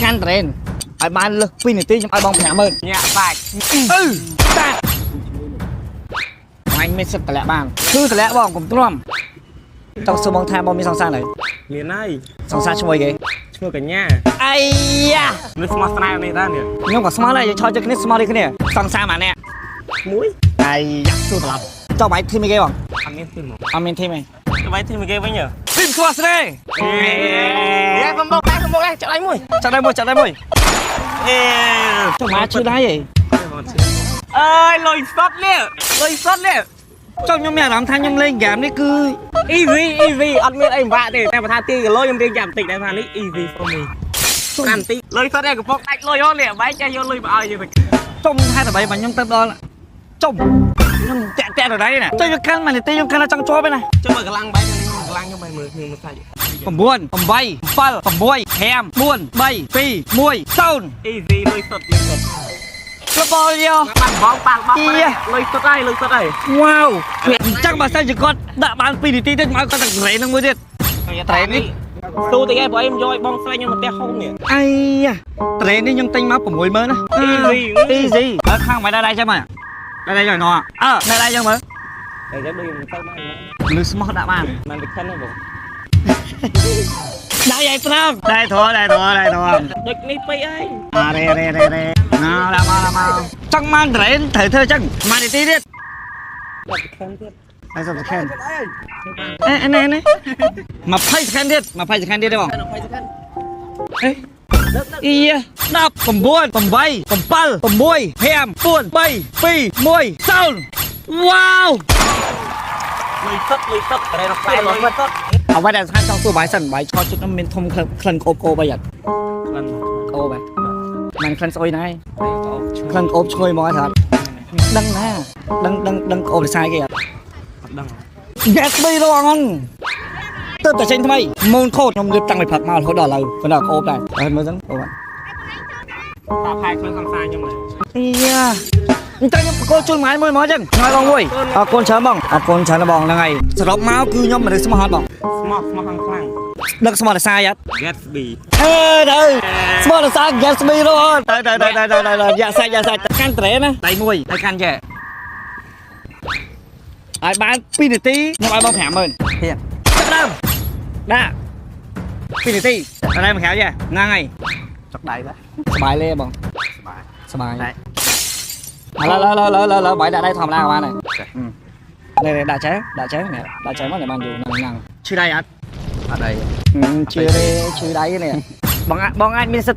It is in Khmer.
កាន់ត្រេនឲ្យបានលើស2នាទីខ្ញុំឲ្យបង50000 ញាក់បាច់ អឺតាអញមានសិទ្ធិតម្លាក់បានគឺតម្លាក់បងកុំទ្រាំចង់សួរបងថាបងមានសង្សារនៅ មានហើយ សង្សារឈ្មោះអីគេ ឈ្មោះកញ្ញា អាយ៉ា នេះស្មោះស្នេហ៍នេះតានេះ ខ្ញុំក៏ស្មោះដែរយើងឆោតជិះគ្នាស្មោះដូចគ្នាសង្សារម៉ាអ្នក មួយ អាយ៉ាសួរត្រឡប់ចង់បាយធីមអីគេបង អត់មានទីមក អត់មានធីមទេ ទៅបាយទីមកគេវិញហ៎ ធីមស្មោះស្នេហ៍ អេបំបុកដែរបំបុកដែរចាប់ដៃមួយ ចាប់ដៃមួយចាប់ដៃមួយ អេ ចុះម៉ាឈឺដៃហី អើយលុយសុតនេះលុយសុតនេះ ចុះខ្ញុំមានអារម្មណ៍ថាខ្ញុំលេងហ្គេមនេះគឺ easy easy អត់មានអីពិបាកទេតែបើថាទីគីឡូខ្ញុំរៀងចាំបន្តិចដែរថានេះ easy for me 5នាទីលុយសុតនេះកំពុងដាច់លុយហ៎នេះបែកចេះយកលុយមកឲ្យយើងទៅ ចុំហេតុអ្វីបើខ្ញុំទៅដល់ចុំខ្ញុំតាក់តាក់ដល់ដៃណាចុះយកកាន់មួយនាទីខ្ញុំកាន់តែចង់ជាប់ឯណា ចុះមើលកម្លាំងបែកនេះកម្លាំងខ្ញុំបែកមើលខ្ញុំមើលសាច់ 9 8 7 6 5 4 3 2 1 0 easy លុយសុតលុយសុត លបលយោ បានបងប៉ះរបស់លុយសុតហើយលុយសុតហើយ វ៉ាវអញ្ចឹងបើសិនជាគាត់ដាក់បាន2នាទីទៀតមកឲ្យគាត់តែក្រេនឹងមួយទៀតត្រេននេះ ស៊ូតិចឯងព្រោះអីខ្ញុំយកឲ្យបងស្រីខ្ញុំមកផ្ទះហូមនេះ អាយ៉ាត្រេននេះខ្ញុំទិញមក60000ណា Easy easy អើខាងមិនដែរដៃចឹងមកដែរដៃចឹងណោះអើដែរដៃចឹងមើល តែចឹងដូចខ្ញុំទៅមក មនុស្សស្មោះដាក់បាន មិនវិខិនទេបង ដៃឲ្យត្រង់ដៃធរដៃធរដៃធរ ដូចនេះពេកហើយ អរេរេរេរេណោដាក់មកដាក់មកចង់បានត្រេនត្រូវធ្វើចឹងមួយនាទីទៀត វិខិនទៀត ហើយសុំសខេនអេណែណែ20សខេនទៀត20សខេនទៀតទេបង 20 second អេអី19 8 7 6 5 4 3 2 1 0វ៉ាវ លុយសុតលុយសុតរ៉េរ៉ៃលុយសុត អ្វីដែលសំខាន់ចង់សួរបាយសិនបាយឆោតជិតនោះមានធំក្លិនក្លិនក្អូបក្អូបអីអត់ ក្លិន ក្អូបហ៎មិនក្លិនស្អុយណាយក្លិនក្អូបឈ្ងុយមកហើយដឹងណាដឹងដឹងដឹងក្អូបរិសាយគេអត់ អត់ដឹង Yes បីរងទៅតែចេញថ្មីមូនខូតខ្ញុំរៀបតាំងពីព្រឹកមករហូតដល់ឥឡូវគាត់ដល់ក្អូបដែរហើយមើលសិនក្អូបអត់ តាផែខ្លួនសង្សារខ្ញុំដែរ អីយ៉ាអញ្ចឹងខ្ញុំបកគោជូនម៉ែមួយមកអញ្ចឹងថ្ងៃបងមួយអរគុណច្រើនបងអរគុណច្រើនបងហ្នឹងហើយសរុបមកគឺខ្ញុំមនុស្សស្មោះអត់បង ស្មោះស្មោះខាងខ្លាំង ដឹកស្មោះរសាយអត់ Gatsby អឺទៅស្មោះរសាយ Gatsby រហូតទៅទៅទៅទៅទៅយ៉ាសាច់យ៉ាសាច់កាន់ត្រេណាដៃមួយហើយកាន់ចេះឲ្យបាន2នាទីខ្ញុំឲ្យបង50000 ទៀត ចាប់ដើមដាក់2នាទីតែមកក្រៅចេះហ្នឹងហើយ ចុកដៃបាទ សบายលេបង សបាយ សบายឥឡូវឥឡូវឥឡូវឥឡូវបាយដាក់ដៃធម្មតាក៏បានដែរនេះនេះដាក់ចេះដាក់ចេះនេះដាក់ចេះមកនេះបានយូរហ្នឹងហ្នឹងឈឺដៃអត់ អត់ដៃ ឈឺទេឈឺដៃនេះបងបងអាចមានសិទ្ធ